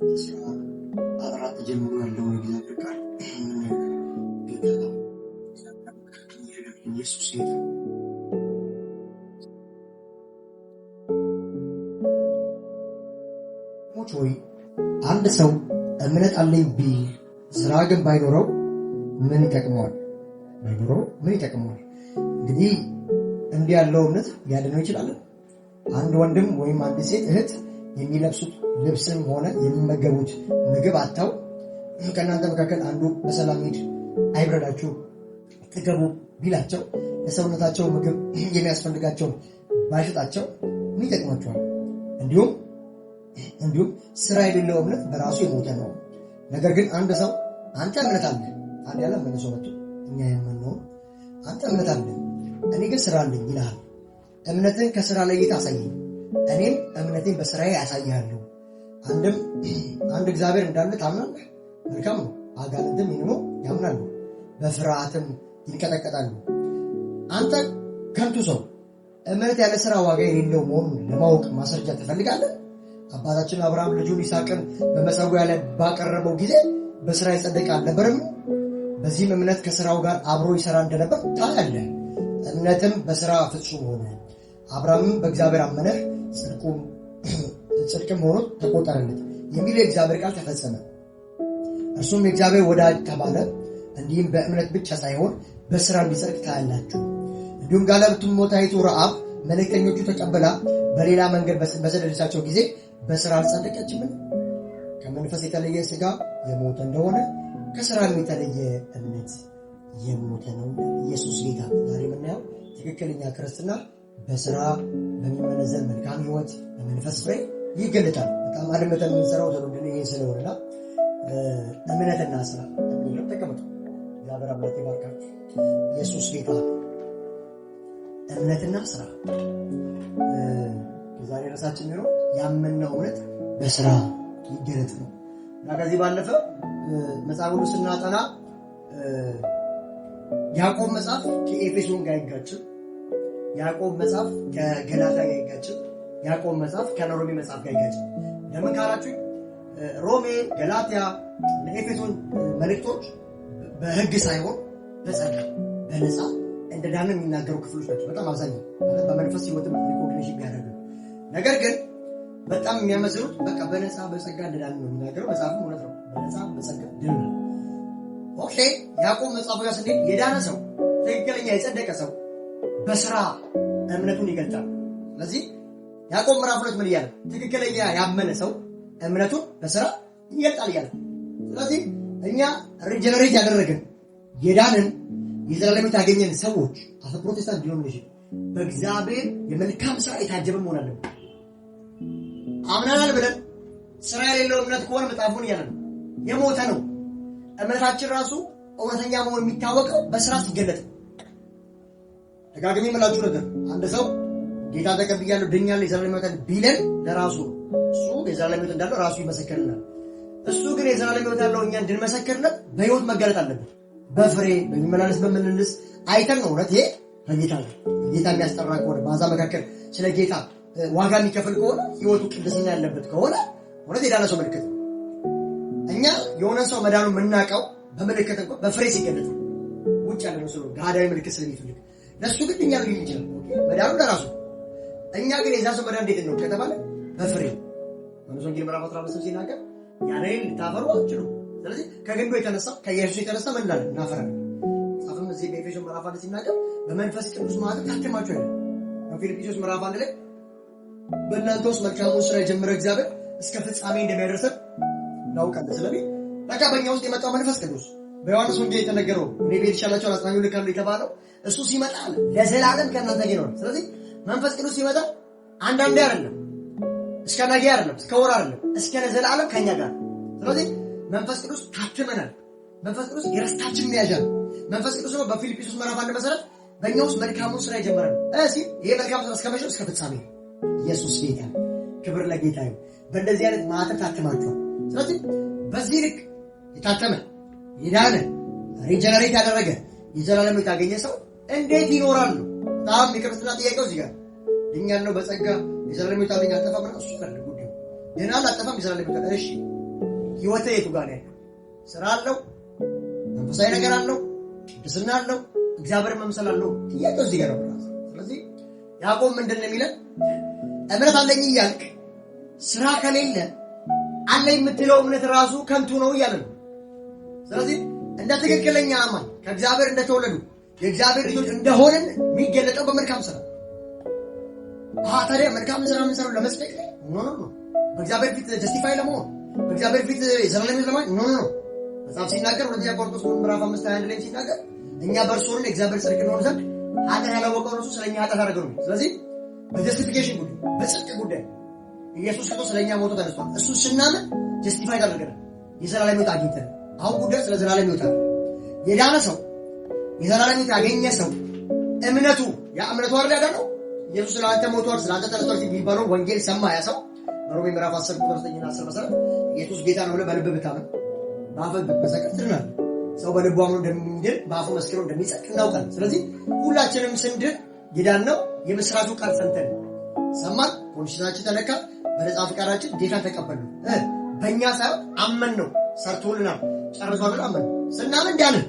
14 ጀምሮ ያለው የእግዚአብሔር ቃል ጌታ ነው። ኢየሱስ ጌታ። ሞች ሆይ፣ አንድ ሰው እምነት አለኝ ቢል ስራ ግን ባይኖረው ምን ይጠቅመዋል? ባይኖረው ምን ይጠቅመዋል? እንግዲህ እንዲህ ያለው እምነት ሊያድነው ይችላል? አንድ ወንድም ወይም አንድ ሴት እህት የሚለብሱት ልብስም ሆነ የሚመገቡት ምግብ አጥተው ከእናንተ መካከል አንዱ በሰላም ሂድ፣ አይብረዳችሁ፣ ጥገቡ ቢላቸው ለሰውነታቸው ምግብ የሚያስፈልጋቸውን ባይሰጣቸው ምን ይጠቅማቸዋል? እንዲሁም ስራ የሌለው እምነት በራሱ የሞተ ነው። ነገር ግን አንድ ሰው አንተ እምነት አለ፣ አንድ ያላመነ ሰው መጥቶ እኛ ያመንነውን አንተ እምነት አለ፣ እኔ ግን ስራ አለኝ ይልሃል። እምነትን ከስራ ለይተህ አሳየኝ፣ እኔም እምነቴን በስራዬ አሳይሃለሁ። አንድ እግዚአብሔር እንዳለ ታምናለህ፣ መልካም ነው። አጋንንትም ይህንኑ ያምናሉ፣ በፍርሃትም ይንቀጠቀጣሉ። አንተ ከንቱ ሰው፣ እምነት ያለ ስራ ዋጋ የሌለው መሆኑን ለማወቅ ማስረጃ ትፈልጋለህ? አባታችን አብርሃም ልጁን ይስሐቅን በመሠዊያ ላይ ባቀረበው ጊዜ በስራ የጸደቀ አልነበረም? በዚህም እምነት ከስራው ጋር አብሮ ይሰራ እንደነበር ታያለህ። እምነትም በስራ ፍጹም ሆነ። አብርሃምም በእግዚአብሔር አመነ፣ ጽድቅም ሆኖ ተቆጠረለት የሚል የእግዚአብሔር ቃል ተፈጸመ። እርሱም የእግዚአብሔር ወዳጅ ተባለ። እንዲህም በእምነት ብቻ ሳይሆን በስራ እንዲጸድቅ ታያላችሁ። እንዲሁም ጋለሞታይቱ ረዓብ መልእክተኞቹ ተቀብላ በሌላ መንገድ በሰደደቻቸው ጊዜ በስራ አልጸደቀችምን? ከመንፈስ የተለየ ስጋ የሞተ እንደሆነ ከስራም የተለየ እምነት የሞተ ነው። ኢየሱስ ጌታ። ዛሬ የምናየው ትክክለኛ ክርስትና በስራ በሚመነዘር መልካም ሕይወት በመንፈስ ፍሬ ይገለጣል። በጣም አድምጠን የምንሰራው ተምንድን ይሄ ስለሆነና እምነትና ስራ የሚለው ተቀምጡ። እግዚአብሔር አምላክ ይባርካችሁ። ኢየሱስ ጌታ። እምነትና ስራ የዛሬ ርዕሳችን የሚሆነው ያመንነው እምነት በስራ ይገለጥ ነው። እና ከዚህ ባለፈ መጽሐፍ ቅዱስ ስናጠና ያዕቆብ መጽሐፍ ከኤፌሶን ጋር አይጋጭም። ያዕቆብ መጽሐፍ ከገላትያ ጋር አይጋጭም። ያዕቆብ መጽሐፍ ከሮሜ መጽሐፍ ጋር አይጋጭም። ለምን ካላችሁ ሮሜ፣ ገላትያ፣ ኤፌሶን መልእክቶች በሕግ ሳይሆን በጸጋ በነፃ እንደ ዳነ የሚናገሩ ክፍሎች ናቸው። በጣም አብዛኛው ማለት በመንፈስ ሕይወትም recognition ቢያደርጉ ነገር ግን በጣም የሚያመዝኑት በቃ በነፃ በጸጋ እንደዳነ ነው የሚናገረው። መጽሐፍም እውነት ነው። በነፃ በጸጋ ድነናል። Okay፣ ያዕቆብ መጽሐፍ ጋር ስንሄድ የዳነ ሰው፣ ትክክለኛ የጸደቀ ሰው በስራ እምነቱን ይገልጣል። ስለዚህ ያዕቆብ ምዕራፍ 2 ምን እያለ? ትክክለኛ ያመነ ሰው እምነቱን በስራ ይገልጣል እያለ። ስለዚህ እኛ regenerate ያደረግን፣ የዳንን፣ የዘላለም ሕይወት ያገኘን ሰዎች as a Protestant denomination በእግዚአብሔር የመልካም ስራ የታጀበ መሆን አለብን። አምነናል ብለን ስራ የሌለው እምነት ከሆነ መጽሐፉን እያለ ነው የሞተ ነው። እምነታችን ራሱ እውነተኛ መሆን የሚታወቀው በስራ ሲገለጥ ነው። ደጋግሜ የምላችሁ ነገር፣ አንድ ሰው ጌታ ተቀብያለሁ፣ ድኛለሁ፣ የዘላለም ሕይወት ቢለን ለራሱ ነው። እሱ የዘላለም ሕይወት እንዳለው ራሱ ይመሰክርልናል። እሱ ግን የዘላለም ሕይወት ያለው እኛ እንድንመሰክርለት በሕይወት መገለጥ አለበት። በፍሬ በሚመላለስ በምልልስ አይተን ነው እውነት ይሄ ከጌታ ነው። ጌታ የሚያስጠራ ከሆነ፣ በአሕዛብ መካከል ስለ ጌታ ዋጋ የሚከፍል ከሆነ፣ ሕይወቱ ቅድስና ያለበት ከሆነ እውነት የዳነ ሰው ምልክት ነው። እኛ የሆነ ሰው መዳኑ የምናውቀው በምልክት እንኳን በፍሬ ሲገለጥ ነው። ውጭ ያለ ነው ሰው ገሃዳዊ ምልክት ስለሚፈልግ ለእሱ ግን እኛ ሊል ይችላል። መዳኑ ለራሱ፣ እኛ ግን የዛ ሰው መዳን እንዴት ነው ከተባለ በፍሬ። ዮሐንስ ወንጌል ምዕራፍ 15 ሲናገር ያለ እኔ ልታፈሩ አትችሉም። ስለዚህ ከግንዱ የተነሳ፣ ከኢየሱስ የተነሳ ምን እንላለን? እናፈራለን። መጽሐፍም እዚህ በኤፌሶን ምዕራፍ 1 ሲናገር በመንፈስ ቅዱስ ማኅተም ታትማችሁ ይላል። በፊልጵስዩስ ምዕራፍ 1 ላይ በእናንተ ውስጥ መልካሙን ስራ የጀመረ እግዚአብሔር እስከ ፍጻሜ እንደሚያደርሰን እናውቃለን። ስለዚህ በቃ በእኛ ውስጥ የመጣው መንፈስ ቅዱስ፣ በዮሐንስ ወንጌል የተነገረው እኔ ብሄድ ይሻላችኋል አጽናኙን እልካለሁ የተባለው እሱ ሲመጣ አለ ለዘላለም ከእናንተ ጋር ይኖራል። ስለዚህ መንፈስ ቅዱስ ሲመጣ አንዳንዴ አይደለም፣ እስከ ነገ አይደለም፣ እስከ ወር አይደለም፣ እስከ ለዘላለም ከኛ ጋር። ስለዚህ መንፈስ ቅዱስ ታትመናል። መንፈስ ቅዱስ የርስታችን መያዣ ነው። መንፈስ ቅዱስ ነው በፊልጵስዩስ ምዕራፍ 1 መሰረት በእኛ ውስጥ መልካሙን ስራ የጀመረ ነው ሲል ይሄ መልካም ስራ እስከ መቼ? እስከ ፍጻሜ። ኢየሱስ ጌታ፣ ክብር ለጌታ ይሁን። በእንደዚህ አይነት ማኅተም ታትማችኋል። ስለዚህ በዚህ ልክ የታተመ፣ የዳነ፣ regenerate ያደረገ፣ የዘላለም ሕይወት ያገኘ ሰው እንዴት ይኖራል ነው በጣም የክርስትና ጥያቄው። እዚህ ጋር ድኛለሁ፣ በጸጋ የዘላለም ሕይወት አለኝ፣ አልጠፋም። እሱ አይደለም ጉዳዩ። ድናል፣ አልጠፋም፣ የዘላለም ሕይወት፣ እሺ። ህይወት የቱ ጋር ነው ያለው? ስራ አለው፣ መንፈሳዊ ነገር አለው፣ ቅድስና አለው፣ እግዚአብሔር መምሰል አለው። ጥያቄው እዚህ ጋር ነው። ስለዚህ ያዕቆብ ምንድን ነው የሚለን? እምነት አለኝ እያልክ ስራ ከሌለ አለ የምትለው እምነት ራሱ ከንቱ ነው እያለ ነው። ስለዚህ እንደ ትክክለኛ አማኝ ከእግዚአብሔር እንደተወለዱ የእግዚአብሔር ልጆች እንደሆንን የሚገለጠው በመልካም ስራ። ታዲያ መልካም ስራ የምንሰራው ለመጽደቅ? No, no, no። በእግዚአብሔር ፊት justify ለመሆን፣ በእግዚአብሔር ፊት የዘላለም ሕይወት ለማግኘት? No, no, no። መጽሐፍ ሲናገር ሁለተኛ ቆሮንቶስ ምዕራፍ 5:21 ላይ ሲናገር እኛ በእርሱ ሆነን የእግዚአብሔር ጽድቅ እንሆን ዘንድ ኃጢአት ያላወቀውን እርሱ ስለኛ ኃጢአት አደረገው ነው። ስለዚህ በ justification ጉዳይ፣ በጽድቅ ጉዳይ ኢየሱስ ክርስቶስ ስለኛ ሞቶ ተነስቷል። እሱ ስናምን justify አድርገናል፣ የዘላለም ሕይወት አግኝተናል። አሁን ጉዳዩ ስለ ዘላለም ሕይወት አለ። የዳነ ሰው፣ የዘላለም ሕይወት ያገኘ ሰው እምነቱ፣ ያ እምነቱ አይደል ያዳነው? ኢየሱስ ስለ አንተ ሞቷል፣ ስለ አንተ ተነስቷል የሚባለው ወንጌል ሰማ ያ ሰው። በሮሜ ምዕራፍ 10 ቁጥር 9 እና 10 መሰረት ኢየሱስ ጌታ ነው ብለህ በልብህ ብታምን በአፍህ ብትመሰክር ትድናለህ። ሰው በልቡ አምኖ እንደሚድን በአፉ መስክሮ እንደሚጸድቅ እናውቃለን። ስለዚህ ሁላችንም ስንድን የዳነው የምስራቹ ቃል ሰምተን ሰማን፣ conscience ኣችን ተነካ፣ በነፃ ፈቃዳችን ጌታን ተቀበልነው። በእኛ ሳይሆን አመን ነው፣ ሰርቶልናል፣ ጨርሷል ብለን አመን። ስናምን ዳንን።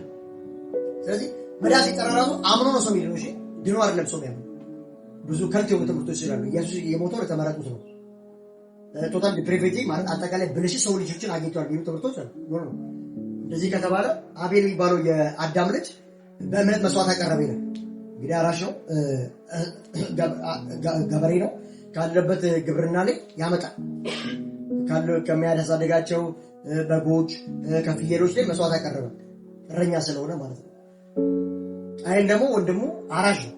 ስለዚህ መዳን ሲጠራ ራሱ አምኖ ነው ሰው የሚድነው። እሺ፣ ድኖ አይደለም ሰው የሚያምነው። ብዙ cult የሆኑ ትምህርቶች ስላሉ ኢየሱስ የሞተው ለተመረጡት ነው። Total depravity ማለት አጠቃላይ ብልሽት ሰው ልጆችን አግኝተዋል የሚሉ ትምህርቶች አሉ። No, no። እንደዚህ ከተባለ አቤል የሚባለው የአዳም ልጅ በእምነት መስዋዕት አቀረበ ይላል። እንግዲህ አራሽ ነው፣ ገበሬ ነው። ካለበት ግብርና ላይ ያመጣል። ከሚያሳደጋቸው በጎች፣ ከፍየሎች ላይ መስዋዕት አቀረበ። እረኛ ስለሆነ ማለት ነው። ቃየል ደግሞ ወንድሙ አራሽ ነው።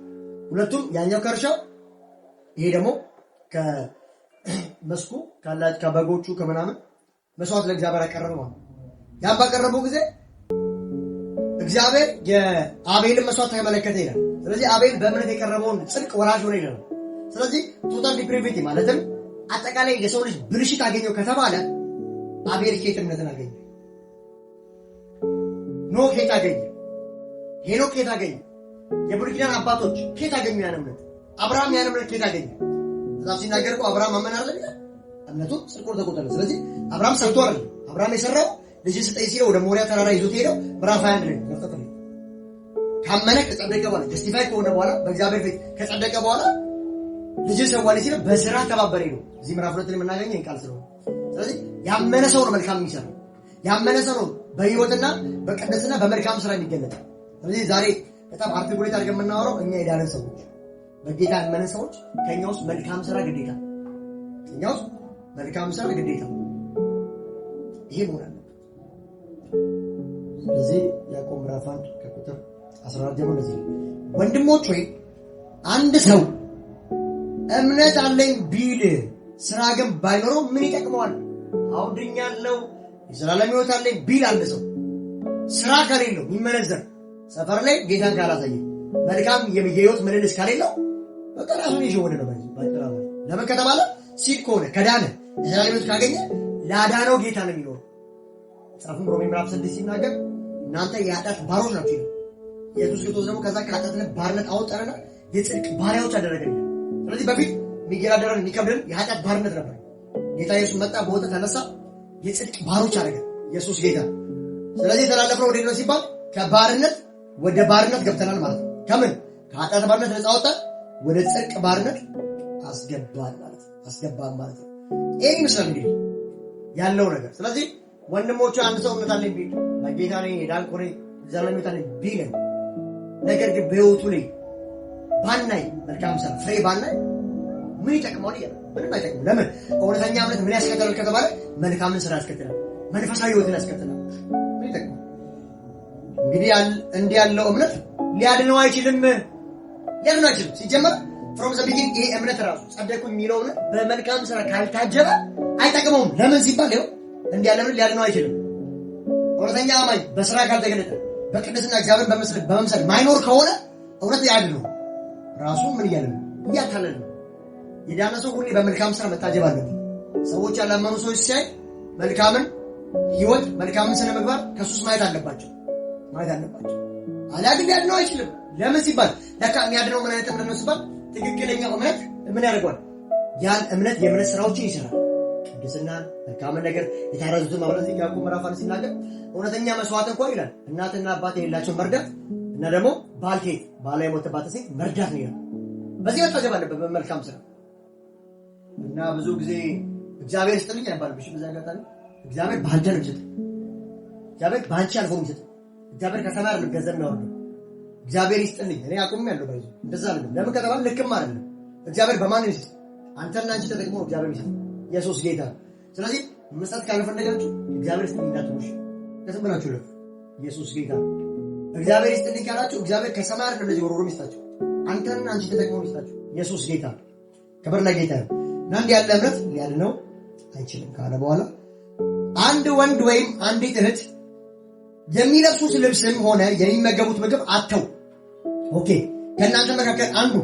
ሁለቱም ያኛው ከእርሻው ይሄ ደግሞ ከመስኩ ከበጎቹ ከምናምን መስዋዕት ለእግዚአብሔር አቀረበ ማለት ነው። ያን ባቀረበው ጊዜ እግዚአብሔር የአቤልን መስዋዕት ተመለከተ ይላል። ስለዚህ አቤል በእምነት የቀረበውን ጽድቅ ወራሽ ሆነ ይላል። ስለዚህ total depravity ማለትም አጠቃላይ የሰው ልጅ ብልሽት አገኘው ከተባለ አቤል ከየት እምነትን አገኘ? ኖህ ከየት አገኘ? ሄኖክ ከየት አገኘ? የብሉይ ኪዳን አባቶች ከየት አገኙ ያን እምነት? አብርሃም ያን እምነት ከየት አገኘ? መጽሐፍ ሲናገር እኮ አብርሃም አመነ አይደል ይላል። እምነቱ ጽድቅ ሆኖ ተቆጠረ። ስለዚህ አብርሃም ሰርቶ አይደለም። አብርሃም የሰራው ልጅ ስጠኝ ሲለው ወደ ሞሪያ ተራራ ይዞት ሄደው ምዕራፍ 21 ላይ ዘፍጥረት ላይ ካመነ ከጸደቀ በኋላ፣ justify ከሆነ በኋላ፣ በእግዚአብሔር ፊት ከጸደቀ በኋላ ልጅ ሰዋልኝ ሲለው በስራ ተባበረ ነው። እዚህ ምዕራፍ 2 ላይ የምናገኘው ይህን ቃል ስለሆነ፣ ስለዚህ ያመነ ሰው ነው መልካም የሚሰራው። ያመነ ሰው ነው በህይወትና በቅድስና በመልካም ስራ የሚገለጠው። ስለዚህ ዛሬ በጣም articulate አድርገን የምናወራው እኛ የዳንን ሰዎች፣ በጌታ ያመንን ሰዎች ከኛ ውስጥ መልካም ስራ ግዴታ፣ ከኛ ውስጥ መልካም ስራ ግዴታ፣ ይሄ መሆን አለበት። ስለዚህ ያዕቆብ ምዕራፍ 1 ከቁጥር 14 ጀምሮ እንደዚህ ነው። ወንድሞች ሆይ፣ አንድ ሰው እምነት አለኝ ቢል ስራ ግን ባይኖረው ምን ይጠቅመዋል? አሁን ድኛለሁ፣ የዘላለም ሕይወት አለኝ ቢል አንድ ሰው ስራ ከሌለው፣ የሚመነዘር ሰፈር ላይ ጌታን ካላሳየ፣ መልካም የህይወት ምልልስ ከሌለው በቃ ራሱን የሸወደ ነው። ባጭሩ ለምን ከተባለ ሲል ከሆነ ከዳነ፣ የዘላለም ሕይወት ካገኘ ላዳነው ጌታ ነው የሚኖረው። መጽሐፉም ሮሜ ምዕራፍ 6 ሲናገር እናንተ የኃጢአት ባሮች ናችሁ ይላል። ኢየሱስ ክርስቶስ ደግሞ ከዛ ከኃጢአትነት ባርነት አወጣንና የጽድቅ ባሪያዎች አደረገን። ስለዚህ በፊት የሚገዳደረን የሚከብደን የኃጢአት ባርነት ነበር። ጌታ ኢየሱስ መጣ፣ በወጣ ተነሳ፣ የጽድቅ ባሮች አደረገን። ኢየሱስ ጌታ። ስለዚህ የተላለፍነው ወዴት ነው ሲባል ከባርነት ወደ ባርነት ገብተናል ማለት ነው። ከምን? ከኃጢአት ባርነት ነፃ ወጣን፣ ወደ ጽድቅ ባርነት አስገባን ማለት ነው። አስገባን ማለት ነው። ይሄን ይመስላል እንግዲህ ያለው ነገር። ስለዚህ ወንድሞቹ አንድ ሰው እምነት አለኝ ቢል፣ በጌታ ነኝ፣ የዳንኩ ነኝ፣ ዘላለም ሕይወት አለኝ ቢለን፣ ነገር ግን በሕይወቱ ላይ ባናይ፣ መልካም ስራ ፍሬ ባናይ ምን ይጠቅመዋል? እያለ ምንም አይጠቅምም። ለምን? እውነተኛ እምነት ምን ያስከትላል ከተባለ መልካምን ስራ ያስከትላል፣ መንፈሳዊ ሕይወትን ያስከትላል። ምን ይጠቅማል? እንግዲህ እንዲህ ያለው እምነት ሊያድነው አይችልም፣ ሊያድነው አይችልም። ሲጀመር from the beginning ይሄ እምነት ራሱ ጸደቅኩ የሚለው እምነት በመልካም ስራ ካልታጀበ አይጠቅመውም። ለምን ሲባል ይኸው እንዲህ ያለ እምነት ሊያድነው አይችልም። እውነተኛ አማኝ በስራ ካልተገለጠ፣ በቅድስና እግዚአብሔርን በመምሰል ማይኖር ከሆነ እውነት ያድነው ራሱ ምን እያለ ነው? እያታለለ ነው። የዳነ ሰው ሁሌ በመልካም ስራ መታጀብ አለበት። ሰዎች ያላመኑ ሰዎች ሲያይ መልካምን ህይወት፣ መልካምን ስነ ምግባር ከሱስ ማየት አለባቸው። አሊያ ግን ሊያድነው አይችልም። ለምን ሲባል ለካ የሚያድነው ምን አይነት እምነት ነው ሲባል ትክክለኛው እምነት ምን ያደርገዋል? ያን እምነት የእምነት ስራዎችን ይሰራል። ልግስናን፣ መልካምን ነገር፣ የታረዙትን ማብላት። ያዕቆብ ምዕራፍ 1 ሲናገር እውነተኛ መስዋዕት እንኳን ይላል እናትና አባት የሌላቸውን መርዳት እና ደግሞ ባልቴት ባሏ የሞተባት ሴት መርዳት ነው ይላል። በዚህ መታጀብ አለበት በመልካም ስራ። እና ብዙ ጊዜ እግዚአብሔር ይስጥልኝ አይባልም። እሺ፣ በዚህ አጋጣሚ እግዚአብሔር በአንተ ነው የሚሰጥ። እግዚአብሔር በአንቺ አልፎ ነው የሚሰጥ። እግዚአብሔር ከሰማይ አይደለም ገንዘብ የሚያወርደው። እግዚአብሔር ይስጥልኝ እኔ አቁሜ ያለው ባይዞ እንደዛ አይደለም። ለምን ከተባለ ልክም አይደለም። እግዚአብሔር በማን ነው የሚሰጥ? አንተና አንቺ ተጠቅሞ እግዚአብሔር የሚሰጥ። ኢየሱስ ጌታ። ስለዚህ መስጠት ካልፈለጋችሁ እግዚአብሔር ይስጥልኝ እንዳትሉ፣ ዝም ብላችሁ ለፉ። ኢየሱስ ጌታ። እግዚአብሔር ይስጥልኝ ካላችሁ እግዚአብሔር ከሰማይ አይደለም እንደዚህ ወርውሮ የሚሰጣችሁ፣ አንተና አንቺ ተጠቅሞ የሚሰጣችሁ። ኢየሱስ ጌታ። ክብር ለጌታ ይሁን። እና እንዲህ ያለ እምነት ሊያድነው አይችልም ካለ በኋላ አንድ ወንድ ወይም አንዲት እህት የሚለብሱት ልብስም ሆነ የሚመገቡት ምግብ አጥተው፣ okay፣ ከእናንተ መካከል አንዱ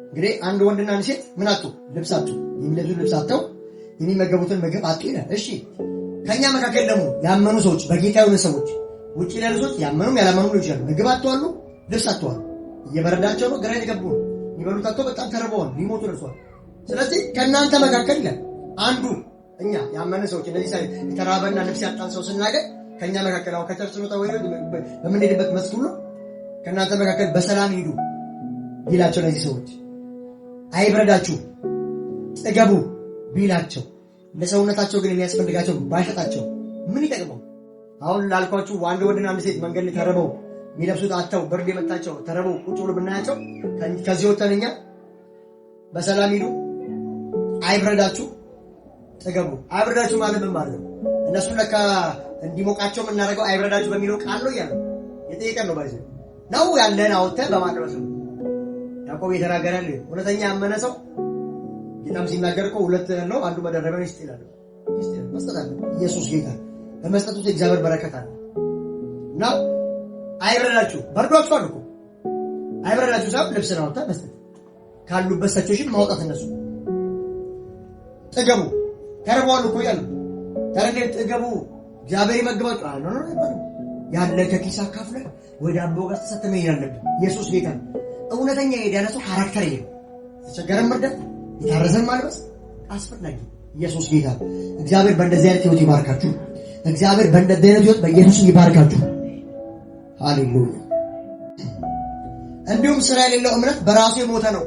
እንግዲህ አንድ ወንድና አንድ ሴት ምን አጡ? ልብስ አጡ። የሚለብሱት ልብስ አጥተው የሚመገቡትን ምግብ አጡ ይላል። እሺ፣ ከኛ መካከል ደግሞ ያመኑ ሰዎች፣ በጌታ የሆኑ ሰዎች፣ ውጭ ያሉ ሰዎች ያመኑም ያላመኑም ሊሆን ይችላል። ምግብ አጥተዋል፣ ልብስ አጥተዋል። እየበረዳቸው ነው፣ ግራ የተገቡ ነው። የሚበሉት አጥተው በጣም ተርበዋል፣ ሊሞቱ ደርሰዋል። ስለዚህ ከእናንተ መካከል ይላል አንዱ እኛ ያመነ ሰዎች እነዚህ የተራበና ልብስ ያጣን ሰው ስናገኝ ከኛ መካከል አሁን ከ church ስንወጣ ወይ በምንሄድበት መስክ ሁሉ ከእናንተ መካከል በሰላም ሂዱ ቢላቸው፣ እነዚህ ሰዎች አይብረዳችሁ ጥገቡ ቢላቸው፣ ለሰውነታቸው ግን የሚያስፈልጋቸው ባይሰጣቸው ምን ይጠቅመው? አሁን ላልኳችሁ አንድ ወንድና አንድ ሴት መንገድ ላይ ተርበው የሚለብሱት አጥተው ብርድ የመታቸው ተርበው ቁጭ ብሎ ብናያቸው ከዚህ ወጥተን እኛ በሰላም ሂዱ አይብረዳችሁ ጥገቡ። አይብረዳችሁ ማለት ምን ማለት ነው? እነሱን ለካ እንዲሞቃቸው የምናደርገው አይብረዳችሁ በሚለው ቃል ነው እያለ የጠየቀን ነው። ባይዘ ነው ያለን አውጥተህ በማቅረስ ነው ያዕቆብ የተናገረ። እውነተኛ ያመነ ሰው ጌታም ሲናገር እኮ ሁለት ያለው አንዱ መደረቢያውን ይስጥ ይላል። መስጠት አለ። ኢየሱስ ጌታ። በመስጠት ውስጥ እግዚአብሔር በረከት አለ። እና አይብረዳችሁ፣ በርዷችኋል እኮ፣ አይብረዳችሁ ሳይሆን ልብስን አውጥተህ መስጠት፣ ካሉበት situation ማውጣት። እነሱ ጥገቡ፣ ተርበዋል እኮ እያሉ ታዲያ ጥገቡ፣ እግዚአብሔር ይመግባችሁ አለ ነው ያለ ከኪስ አካፍለህ ወይ ዳቦ ጋር ተሰጥተህ መሄድ አለብህ። ኢየሱስ ጌታ ነው። እውነተኛ የዳነ ሰው character ይሄ ነው። የተቸገረን መርዳት፣ የታረዘን ማልበስ አስፈላጊ። ኢየሱስ ጌታ። እግዚአብሔር በእንደዚህ አይነት ህይወት ይባርካችሁ። እግዚአብሔር በእንደዚህ አይነት ህይወት በኢየሱስ ይባርካችሁ። ሃሌሉያ። እንዲሁም ስራ የሌለው እምነት በራሱ የሞተ ነው።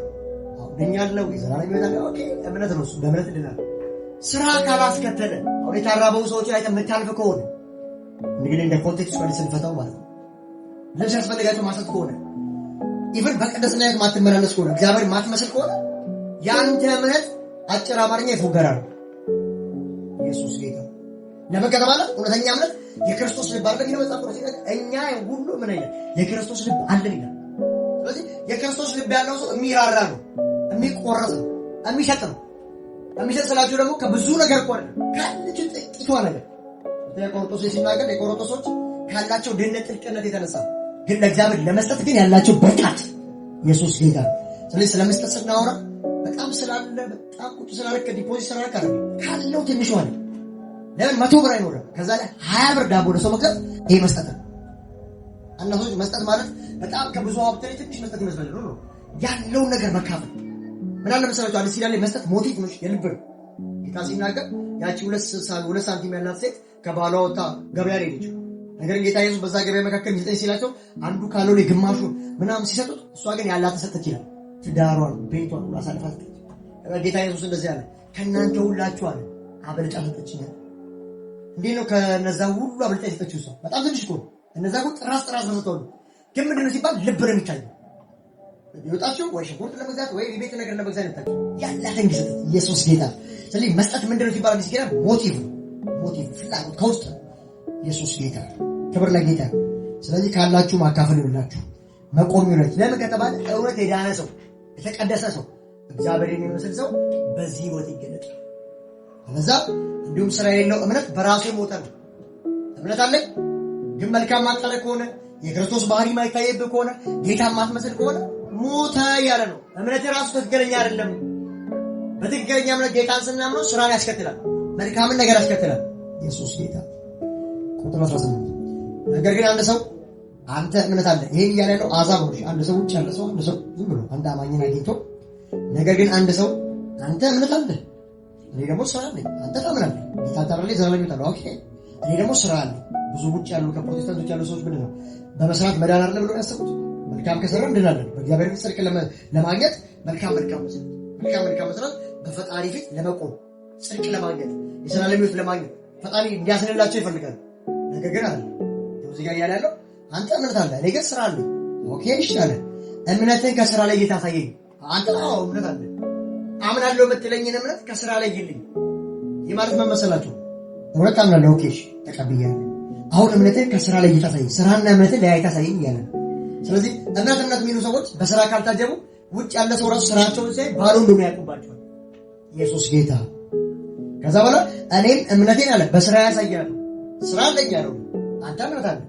ድኛለሁ፣ የዘላለም ሕይወት አለ። Okay፣ እምነት ነው እሱ፣ በእምነት ድናል። ስራ ካላስከተለ አሁን የታራበው ሰዎች ላይ የምታልፍ ከሆነ እንግዲህ እንደ context ጋር ስንፈታው ማለት ነው። ልብስ ያስፈልጋቸው ማሰጥ ከሆነ፣ even በቅድስና ሕይወት ማትመላለስ ከሆነ፣ እግዚአብሔር ማትመስል ከሆነ የአንተ እምነት አጭር አማርኛ የፎገራ ነው። ኢየሱስ ጌታ። ለምን ከተባለ እውነተኛ እምነት የክርስቶስ ልብ አለ የሚለው መጽሐፍ ቅዱስ ሲናገር እኛ ሁሉ ምን አይነት የክርስቶስ ልብ አለን ይላል። ስለዚህ የክርስቶስ ልብ ያለው ሰው የሚራራ ነው፣ የሚቆረጥ ነው፣ የሚሰጥ ነው። የሚሰጥ ስላችሁ ደግሞ ከብዙ ነገር እኮ አይደለም፣ ካለችው ጥቂቷ ነገር። ቆሮንቶስ ሲናገር የቆሮንቶሶች ካላቸው ድህነት ጥልቅነት የተነሳ ግን ለእግዚአብሔር ለመስጠት ግን ያላቸው ብቃት። ኢየሱስ ጌታ። ስለዚህ ስለ መስጠት ስናወራ በጣም ስላለ በጣም ቁጭ ስላደረክ deposit ስላደረክ አይደለም፣ ካለው ትንሿ ነው። ለምን 100 ብር አይኖርም? ከዛ ላይ 20 ብር ዳቦ ለሰው መግዛት ይሄ መስጠት ነው። አንዳንዶች መስጠት ማለት በጣም ከብዙ ሀብት ላይ ትንሽ መስጠት ይመስላል። ነው፣ ያለውን ነገር መካፈል። ምን አለ መሰላችሁ፣ አዲስ ኪዳን ላይ መስጠት motive ነው፣ የልብ ነው። ጌታ ሲናገር ያቺ 2 ሳንቲም ያላት ሴት ከባሏ ወጥታ ገበያ ላይ ሄደች። ነገር ግን ጌታ ኢየሱስ በዛ ገበያ መካከል የሚሰጠኝ ሲላቸው አንዱ ካለው ላይ ግማሹ ምናምን ሲሰጡት እሷ ግን ያላትን ሰጠች ይላል። ትዳሯን፣ ቤቷን ሁሉ አሳልፋ ሰጠች። ጌታ ኢየሱስ እንደዚህ አለ፣ ከእናንተ ሁላችሁ አለ አበልጫ ሰጠችኛል። እንዴት ነው ከነዛ ሁሉ አብልጫ የሰጠችው ሰው? በጣም ትንሽ እኮ ነው። እነዛ እኮ ጥራስ ጥራስ ተሰጥተዋል። ግን ምንድን ነው ሲባል ልብ ነው የሚታየው። የወጣችው ወይ ሽንኩርት ለመግዛት ወይ የቤት ነገር ለመግዛት የወጣችው ያላትን ሰጠች። ኢየሱስ ጌታ። ስለዚህ መስጠት ምንድን ነው ሲባል አዲስ ኪዳን motive ነው። Motive ፍላጎት ከውስጥ ነው። ኢየሱስ ጌታ። ክብር ለጌታ። ስለዚህ ካላችሁ ማካፈል ይሁንላችሁ፣ መቆም ይሁንላችሁ። ለምን ከተባለ እውነት የዳነ ሰው፣ የተቀደሰ ሰው፣ እግዚአብሔር የሚመስል ሰው በዚህ ህይወት ይገለጣል። ከዛ እንዲሁም ስራ የሌለው እምነት በራሱ የሞተ ነው። እምነት አለኝ ግን መልካም ማታደርግ ከሆነ፣ የክርስቶስ ባህሪ ማይታየብህ ከሆነ፣ ጌታ ማትመስል ከሆነ ሞተ እያለ ነው። እምነት የራሱ ትክክለኛ አይደለም። በትክክለኛ እምነት ጌታን ስናምነው ስራን ያስከትላል፣ መልካምን ነገር ያስከትላል። ኢየሱስ ጌታ። ቁጥር 18 ነገር ግን አንድ ሰው አንተ እምነት አለ፣ ይሄን እያለ ያለው አሕዛብ ነው። አንድ ሰው ውጭ ያለ ሰው፣ አንድ ሰው ዝም ብሎ አንድ አማኝን አግኝቶ ነገር ግን አንድ ሰው አንተ እምነት አለ እኔ ደግሞ ስራ አለኝ። አንተ ታምናለህ፣ ጌታ ታምናለህ፣ ዘላለም ሕይወት አለ። Okay፣ እኔ ደግሞ ስራ አለኝ። ብዙ ውጭ ያሉ ከፕሮቴስታንቶች ያሉ ሰዎች ምንድን ነው በመስራት መዳን አይደለም ብሎ ያሰቡት? መልካም ከሰራ እንድናለን። በእግዚአብሔር ፊት ጽድቅ ለማግኘት መልካም መልካም መስራት፣ መልካም መልካም መስራት፣ በፈጣሪ ፊት ለመቆም፣ ጽድቅ ለማግኘት፣ የዘላለም ሕይወት ለማግኘት ፈጣሪ እንዲያስንላቸው ይፈልጋሉ። ነገር ግን አይደለም። እዚህ ጋር እያለ ያለው አንተ እምነት አለ፣ እኔ ግን ስራ አለ። Okay፣ እሺ አለ። እምነትን ከስራ ላይ እየታሳየኝ አንተ አዎ እምነት አለ፣ አምናለሁ የምትለኝን እምነት ከስራ ላይ ይልኝ። ይህ ማለት ምን መሰላችሁ? እውነት አምናለሁ፣ okay እሺ ተቀብያለሁ። አሁን እምነትን ከስራ ላይ እየታሳየኝ፣ ስራና እምነትን ለያይታ ታሳየኝ እያለ ነው። ስለዚህ እምነት እምነት የሚሉ ሰዎች በስራ ካልታጀቡ ውጭ ያለ ሰው ራሱ ስራቸውን ሲያይ ባዶ እንደሆነ ያውቁባቸዋል። ኢየሱስ ጌታ። ከዛ በኋላ እኔም እምነቴን አለ በስራ ያሳያለሁ። ስራ አለኝ ያለው አንተ እምነት አለ፣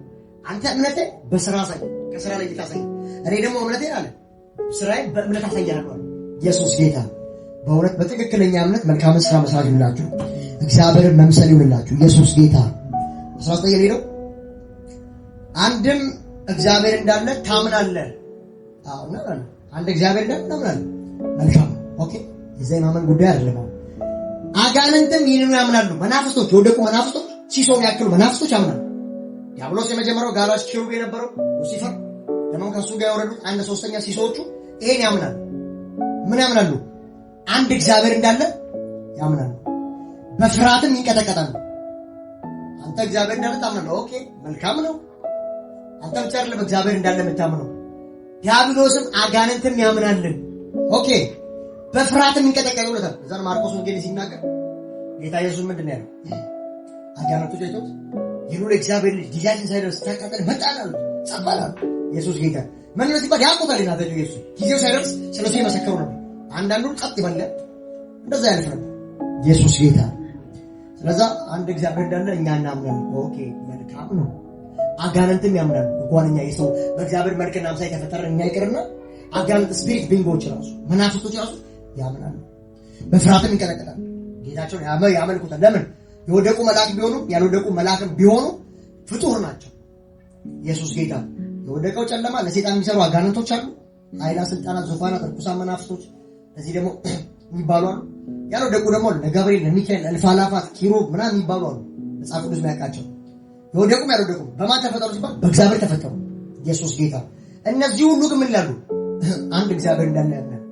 አንተ እምነቴን በስራ አሳይ፣ ከስራ ላይ ታሳይ። እኔ ደግሞ እምነቴን አለ ስራዬን በእምነት አሳያለሁ አለ። ኢየሱስ ጌታ። በእውነት በትክክለኛ እምነት መልካምን ስራ መስራት ይሁንላችሁ። እግዚአብሔርን መምሰል ይሁንላችሁ። ኢየሱስ ጌታ። 19 ላይ ነው፣ አንድም እግዚአብሔር እንዳለ ታምናለህ። አዎ እናምናለን። አንድ እግዚአብሔር እንዳለ እናምናለን። መልካም፣ okay። የዛ የማመን ጉዳይ አይደለም። አሁን አጋንንትም ይህንኑ ያምናሉ። መናፍስቶች፣ የወደቁ መናፍስቶች፣ ሲሶ የሚያክሉ መናፍስቶች ያምናሉ። ዲያብሎስ የመጀመሪያው ጋላሽ ኪሩብ የነበረው ሉሲፈር ደግሞ ከእሱ ጋር የወረዱት አንድ ሶስተኛ ሲሶዎቹ ይሄን ያምናሉ። ምን ያምናሉ? አንድ እግዚአብሔር እንዳለ ያምናሉ። በፍርሃትም ይንቀጠቀጣሉ። አንተ እግዚአብሔር እንዳለ ታምናለህ። Okay፣ መልካም ነው። አንተ ብቻ አይደለም እግዚአብሔር እንዳለ የምታምነው፣ ዲያብሎስም አጋንንትም ያምናልን። Okay፣ በፍርሃትም ይንቀጠቀጡለታል። እዛን ማርቆስ ወንጌል ሲናገር ጌታ ኢየሱስ ምንድን ነው ያለው? አጋንንቶች አይተውት የልዑል እግዚአብሔር ልጅ ጊዜያችን ሳይደርስ ታቃጠል መጣን አሉት። ጸባል አሉት። ኢየሱስ ጌታ ምን ነው ሲባል ያውቁታል። ናዘሬቱ ኢየሱስ ጊዜው ሳይደርስ ስለሱ የመሰከሩ ነበር። አንዳንዱን ጸጥ ይበላል፣ እንደዛ ያልፍ ነበር። ኢየሱስ ጌታ። ስለዛ አንድ እግዚአብሔር እንዳለ እኛ እናምናለን። Okay፣ መልካም ነው። አጋንንትም ያምናሉ። እንኳን እኛ የሰው በእግዚአብሔር መልክና አምሳል የተፈጠረ እኛ ይቅርና አጋንንት spirit being ኦች ራሱ መናፍስቶች ራሱ ያምናሉ። በፍርሃትም ይንቀጠቀጣሉ። ጌታቸውን ያመልኩታል። ለምን? የወደቁ መልአክ ቢሆኑ ያልወደቁ መልአክም ቢሆኑ ፍጡር ናቸው። ኢየሱስ ጌታ። የወደቀው ጨለማ ለሰይጣን የሚሰሩ አጋንንቶች አሉ። ኃይላት፣ ስልጣናት፣ ዙፋናት፣ ርኩሳን መናፍስቶች እዚህ ደግሞ የሚባሉ አሉ። ያልወደቁ ደግሞ ለገብርኤል፣ ለሚካኤል፣ እልፍ አእላፋት፣ ኪሩብ ምናምን የሚባሉ አሉ። መጽሐፍ ቅዱስ የሚያውቃቸው የወደቁም ያልወደቁም በማን ተፈጠሩ ሲባል በእግዚአብሔር ተፈጠሩ። ኢየሱስ ጌታ። እነዚህ ሁሉ ግን ምን ይላሉ? አንድ እግዚአብሔር እንዳለ ያምናል።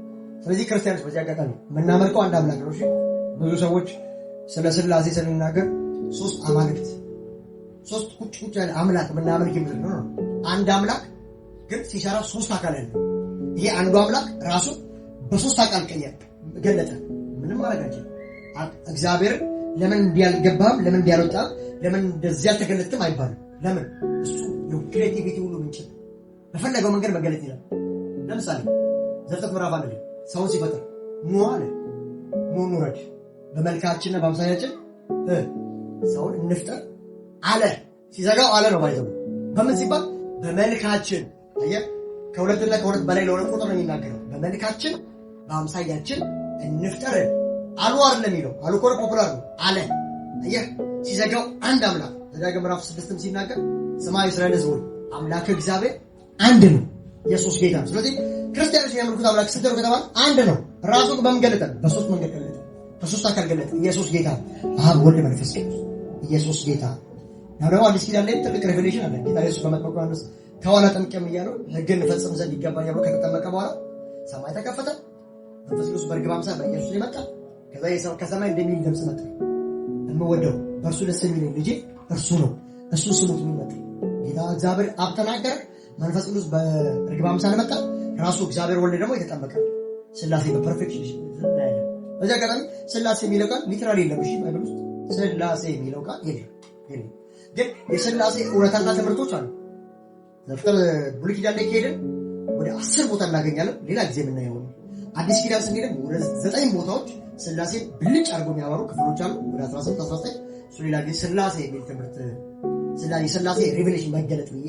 ስለዚህ ክርስቲያኖች በዚህ አጋጣሚ የምናመልከው አንድ አምላክ ነው። እሺ፣ ብዙ ሰዎች ስለ ስላሴ ስንናገር ሶስት አማልክት፣ ሶስት ቁጭ ቁጭ ያለ አምላክ የምናመልክ ይመስል ነው። አንድ አምላክ ግን ሲሰራ ሶስት አካል ያለው፣ ይሄ አንዱ አምላክ ራሱ በሶስት አካል ቀየረ፣ ገለጠ። ምንም ማድረግ አንችልም። እግዚአብሔር ለምን እንዲህ አልገባህም፣ ለምን እንዲህ አልወጣህም፣ ለምን እንደዚህ አልተገለጥክም አይባልም። ለምን? እሱ የ creativity ሁሉ ምንጭ ነው። በፈለገው መንገድ መገለጥ ይላል። ለምሳሌ ዘፍጥረት ምዕራፍ 1 ላይ ሰውን ሲፈጥር ኑ አለ፣ ኑ እንውረድ፣ በመልካችንና በአምሳያችን ሰውን እንፍጠር አለ። ሲዘጋው አለ ነው ባይዘው። በምን ሲባል በመልካችን። አየህ፣ ከሁለትና ከሁለት በላይ ለሆነ ቁጥር ነው የሚናገረው። በመልካችን በአምሳያችን እንፍጠር አሉ አይደለም የሚለው፣ አሉ እኮ popular ነው አለ። አየህ፣ ሲዘጋው አንድ አምላክ። ዘዳግም ምዕራፍ 6ም ሲናገር ስማ የእስራኤል ሕዝብ ሆይ አምላክ እግዚአብሔር አንድ ነው። ኢየሱስ ጌታ ነው። ስለዚህ ክርስቲያኖች የሚያመልኩት አምላክ ስንት ነው ከተባለ አንድ ነው። ራሱ በምን ገለጠ? በሶስት መንገድ ገለጠ። በሶስት አካል ገለጠ። ኢየሱስ ጌታ፣ አብ፣ ወልድ፣ መንፈስ ቅዱስ። ኢየሱስ ጌታ። ያው ደግሞ አዲስ ኪዳን ላይ ትልቅ revelation አለ። ጌታ ኢየሱስ በመጥምቁ ዮሐንስ ከኋላ ጠምቄም እያለው ሕግን እፈጽም ዘንድ ይገባኛል ብሎ ከተጠመቀ በኋላ ሰማይ ተከፈተ። መንፈስ ቅዱስ በርግብ አምሳል በኢየሱስ ላይ መጣ። ከዛ ከሰማይ እንደሚል ድምፅ መጣ። የምወደው በእርሱ ደስ የሚለኝ ልጄ እርሱ ነው፣ እሱ ስሙት የሚል መጣ። ጌታ እግዚአብሔር አብ ተናገረ። መንፈስ ቅዱስ በርግብ አምሳል መጣ። ራሱ እግዚአብሔር ወልድ ደግሞ የተጠመቀ። ስላሴ በ perfection እናያለን። በዚህ አጋጣሚ ስላሴ የሚለው ቃል literally የለም። እሺ፣ Bible ውስጥ ስላሴ የሚለው ቃል የለም። የለም። ግን የስላሴ እውነታና ትምህርቶች አሉ። ዘፍጥረት ብሉይ ኪዳን ላይ ከሄድን ወደ 10 ቦታ እናገኛለን። ሌላ ጊዜ የምናየው ነው። አዲስ ኪዳን ስንሄድም ወደ 9 ቦታዎች ስላሴ ብልጭ አድርጎ የሚያበሩ ክፍሎች አሉ። ወደ 18፣ 19፣ እሱ ሌላ ጊዜ ስላሴ የሚል ትምህርት የስላሴ revelation መገለጥ ብዬ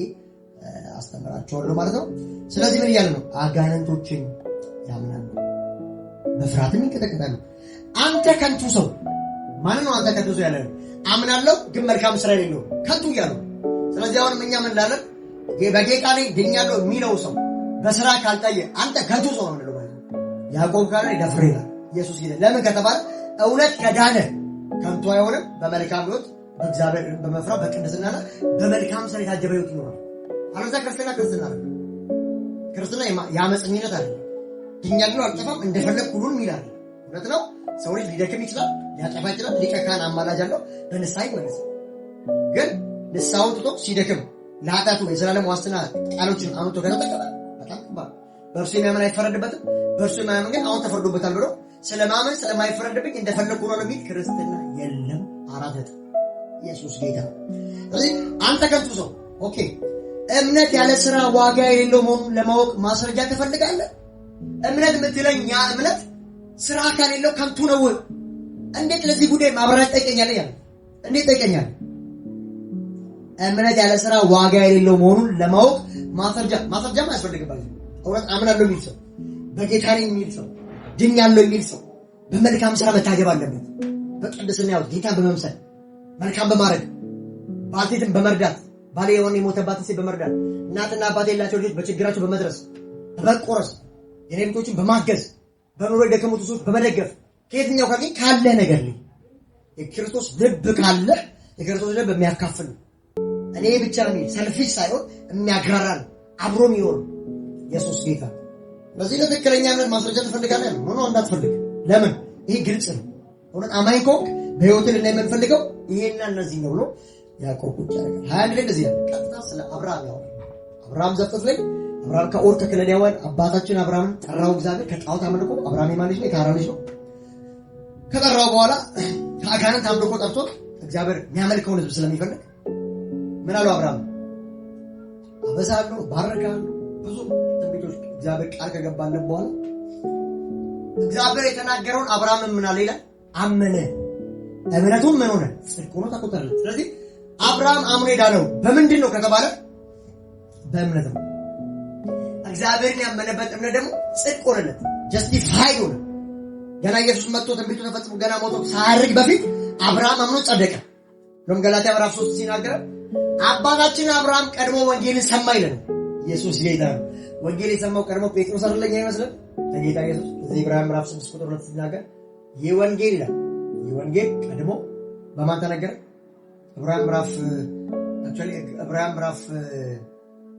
አስተምራቸዋለሁ ማለት ነው። ስለዚህ ምን እያለ ነው? አጋንንቶችን ያምናሉ፣ በፍርሃትም ይንቀጠቀጣሉ። አንተ ከንቱ ሰው፣ ማን ነው አንተ ከንቱ ሰው ያለ? አምናለሁ ግን መልካም ስራ የሌለው ከንቱ እያሉ። ስለዚህ አሁንም እኛ ምን እንላለን? በጌታ ላይ ድኛለሁ የሚለው ሰው በስራ ካልታየ አንተ ከንቱ ሰው ነው የምንለው ማለት ነው። ያዕቆብ ካለ ደፍሬ ይላል ኢየሱስ ጌታ። ለምን ከተባለ እውነት ከዳነ ከንቱ አይሆንም። በመልካም ሕይወት በእግዚአብሔር በመፍራት በቅድስናና በመልካም ስራ የታጀበ ሕይወት ይኖራል። አለበለዚያ ክርስትና ክርስትና አይደለም። ክርስትና የአመፀኝነት አይደለም። ድኛለሁ አልጠፋም እንደፈለግ ሁሉን ይላል። እውነት ነው። ሰው ልጅ ሊደክም ይችላል፣ ሊያጠፋ ይችላል። ሊቀ ካህን አማላጅ አለው፣ በንስሐ ይመለሳል። ግን ንስሐውን ትቶ ሲደክም ለኃጢአቱ የዘላለም ዋስትና ቃሎችን አምጥቶ ከተጠቀመ በጣም ከባድ። በእርሱ የሚያምን አይፈረድበትም፣ በእርሱ የማያምን ግን አሁን ተፈርዶበታል ብሎ ስለማመን ስለማይፈረድብኝ እንደፈለግኩ ሆኖ የሚል ክርስትና የለም። 4። ኢየሱስ ጌታ። ስለዚህ አንተ ከንቱ ሰው okay፣ እምነት ያለ ስራ ዋጋ የሌለው መሆኑን ለማወቅ ማስረጃ ትፈልጋለህ? እምነት የምትለኝ ያ እምነት ስራ ከሌለው ከንቱ ነው። እንዴት ለዚህ ጉዳይ ማብራሪያ ትጠይቀኛለህ? ያለ እንዴት ትጠይቀኛለህ? እምነት ያለ ስራ ዋጋ የሌለው መሆኑን ለማወቅ ማስረጃም አያስፈልግም። እውነት አምናለሁ የሚል ሰው፣ በጌታ ነኝ የሚል ሰው፣ ድኛለሁ የሚል ሰው በመልካም ስራ መታጀብ አለበት። በቅድስና ሕይወት ጌታን በመምሰል መልካም በማድረግ ባልቴትን በመርዳት ባሌ የሆነ የሞተባትን ሴት በመርዳት እናትና አባት የሌላቸው ልጆች በችግራቸው በመድረስ በመቆረስ የኔ በማገዝ በኑሮ የደከሙት ሰዎች በመደገፍ ከየትኛው ካገኝ ካለ ነገር ላይ የክርስቶስ ልብ ካለ የክርስቶስ ልብ የሚያካፍል እኔ ብቻ የሚል selfish ሳይሆን የሚያጋራ ነው፣ አብሮ የሚኖር ኢየሱስ ጌታ። ለዚህ ለትክክለኛ እምነት ማስረጃ ትፈልጋለህ? No እንዳትፈልግ። ለምን? ይሄ ግልጽ ነው። እውነት አማኝ ከሆንክ በህይወት ልናይ የምንፈልገው ይሄና እነዚህ ነው ብሎ ያዕቆብ ቁጭ ያደርጋል። 21 ላይ እንደዚህ ያለ ቀጥታ ስለ አብርሃም ያወራል። አብርሃም ዘፍጥረት ላይ አብርሃም ከኦር ከከለዳውያን አባታችን አብርሃምን ጠራው እግዚአብሔር ከጣዖት አምልኮ። አብርሃም የማን ልጅ ነው? የታራ ልጅ ነው። ከጠራው በኋላ ከአጋንንት አምልኮ ጠርቶት እግዚአብሔር የሚያመልከውን ህዝብ ስለሚፈልግ ምን አለው አብርሃም? አበዛለሁ፣ ባርካለሁ። ብዙ ትንቢቶች እግዚአብሔር ቃል ከገባለት በኋላ እግዚአብሔር የተናገረውን አብርሃም ምን አለ ይላል? አመነ። እምነቱም ምን ሆነ? ጽድቅ ሆኖ ተቆጠረለት። ስለዚህ አብርሃም አምኖ የዳነው በምንድን ነው ከተባለ በእምነት ነው። እግዚአብሔርን ያመነበት እምነት ደግሞ ጽድቅ ሆነለት፣ justified ሆነ። ገና ኢየሱስ መጥቶ ትንቢቱ ተፈጽሞ ገና ሞቶ ሳያርግ በፊት አብርሃም አምኖ ጸደቀ። ሮም ገላትያ ምዕራፍ 3 ሲናገር አባታችን አብርሃም ቀድሞ ወንጌልን ሰማ ይለናል። ኢየሱስ ጌታ ነው። ወንጌል የሰማው ቀድሞ ጴጥሮስ አይደለኛ ይመስላል? ከጌታ ኢየሱስ እዚህ ዕብራውያን ምዕራፍ 6 ቁጥር 2 ሲናገር ይህ ወንጌል ይላል። ይህ ወንጌል ቀድሞ በማን ተነገረ? ዕብራውያን ምዕራፍ actually ዕብራውያን ምዕራፍ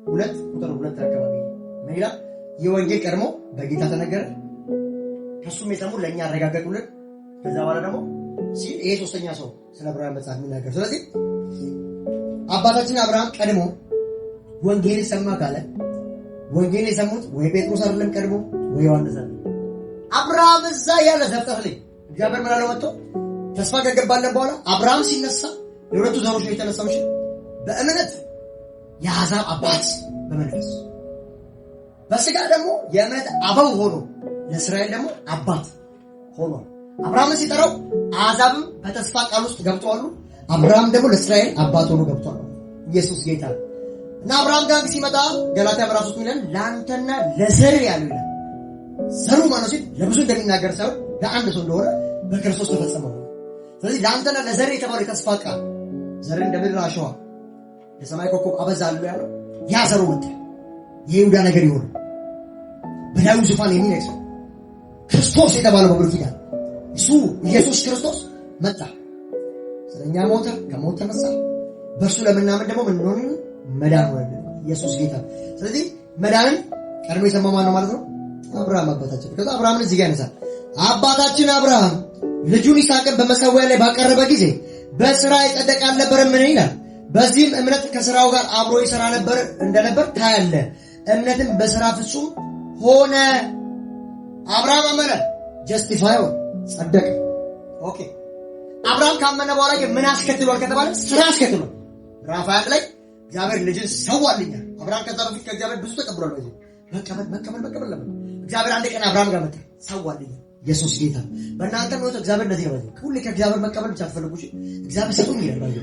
2 ቁጥር 2 አካባቢ ምን ይላል? ይህ ወንጌል ቀድሞ በጌታ ተነገረ፣ ከሱም የሰሙ ለእኛ አረጋገጡልን። ከዛ በኋላ ደግሞ ሲል ይሄ ሶስተኛ ሰው ስለ ዕብራውያን መጽሐፍ የሚናገር። ስለዚህ አባታችን አብርሃም ቀድሞ ወንጌል ሰማ ካለ ወንጌል የሰሙት ወይ ጴጥሮስ አይደለም ቀድሞ ወይ ዮሐንስ አይደለም። አብርሃም እዛ ያለ ዘፍጥረት ላይ እግዚአብሔር ምን አለው መጥቶ ተስፋ ከገባለን በኋላ አብርሃም ሲነሳ የሁለቱ ዘሮች ነው የተነሳው። እሺ በእምነት የአሕዛብ አባት በመንፈስ በስጋ ደግሞ የእምነት አበው ሆኖ ለእስራኤል ደግሞ አባት ሆኗል። አብርሃምን ሲጠራው አሕዛብም በተስፋ ቃል ውስጥ ገብተዋል። አብርሃም ደግሞ ለእስራኤል አባት ሆኖ ገብቷል። ኢየሱስ ጌታ እና አብርሃም ጋር ሲመጣ ገላትያ ምዕራፍ 3 ይላል ለአንተና ለዘር ያለው ይላል። ዘሩ ማለት ሲል ለብዙ እንደሚናገር ሳይሆን ለአንድ ሰው እንደሆነ በክርስቶስ ተፈጸመ። ስለዚህ ለአንተና ለዘር የተባለው የተስፋ ቃል ዘርን እንደ ምድር አሸዋ የሰማይ ኮከብ አበዛለሁ ያለው ያ ዘሩ መጣ። የይሁዳ ነገር ይሆን በዳዊት ዙፋን የሚነግሰው ክርስቶስ የተባለው በብሉይ ኪዳን እሱ ኢየሱስ ክርስቶስ መጣ። ስለኛ ሞተ፣ ከሞት ተነሳ። በእርሱ ለምናምን ደግሞ ምን ሆነ? መዳን ሆነ። ኢየሱስ ጌታ። ስለዚህ መዳንን ቀድሞ የሰማ ማን ነው ማለት ነው? አብርሃም አባታችን። ከዛ አብርሃምን እዚህ ጋር ያነሳል። አባታችን አብርሃም ልጁን ይስሐቅን በመሠዊያ ላይ ባቀረበ ጊዜ በስራ የጸደቀ አልነበረም? ምን ይላል? በዚህም እምነት ከስራው ጋር አብሮ ይሰራ ነበር እንደነበር ታያለህ። እምነትም በስራ ፍጹም ሆነ። አብርሃም አመነ፣ justify ሆነ፣ ጸደቀ። Okay አብርሃም ካመነ በኋላ ግን ምን አስከትሏል ከተባለ ስራ አስከትሏል። ምዕራፍ 21 ላይ እግዚአብሔር ልጅን ሰዋልኛል። አብርሃም ከዛ በፊት ከእግዚአብሔር ብዙ ተቀብሏል። በዚህ መቀበል መቀበል መቀበል ነበር። እግዚአብሔር አንድ ቀን አብርሃም ጋር መጣ፣ ሰዋልኛል። ኢየሱስ ጌታ። በእናንተም ሕይወት እግዚአብሔር እንደዚህ ነው። በዚህ ሁሌ ከእግዚአብሔር መቀበል ብቻ አትፈልጉ። እሺ እግዚአብሔር ስጡኝ ይላል። ባይዘ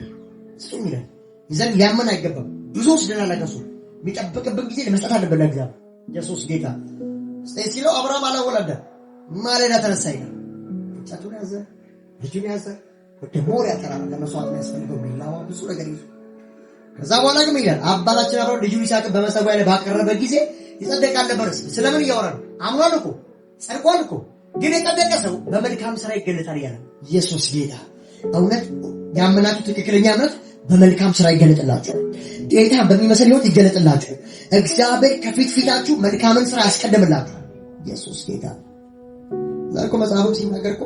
ስጡኝ ይላል። ይዘን ሊያመን አይገባም። ብዙ ወስደናል ከእሱ የሚጠብቅብን ጊዜ ለመስጠት አለብን ለእግዚአብሔር። ኢየሱስ ጌታ ሲለው አብርሃም አላወላደም። ማለዳ ተነሳ ይላል። እንጨቱን ያዘ፣ ልጁን ያዘ፣ ወደ ሞሪያ ተራራ ለመስዋዕት የሚያስፈልገው ቢላዋ ብዙ ነገር ይዞ ከዛ በኋላ ግን ይላል አባታችን አብርሃም ልጁን ይስሐቅን በመሠዊያ ላይ ባቀረበ ጊዜ ይጸደቅ አልነበረስ? ስለምን እያወራ ነው? አምኗል እኮ ጸድቋል እኮ። ግን የጸደቀ ሰው በመልካም ስራ ይገለጣል እያለ ኢየሱስ ጌታ። እውነት ያመናችሁ ትክክለኛ እምነት በመልካም ስራ ይገለጥላችኋል። ጌታ በሚመስል ህይወት ይገለጥላችኋል። እግዚአብሔር ከፊት ፊታችሁ መልካምን ስራ ያስቀድምላችኋል። ኢየሱስ ጌታ። ዛሬ እኮ መጽሐፍም ሲናገር እኮ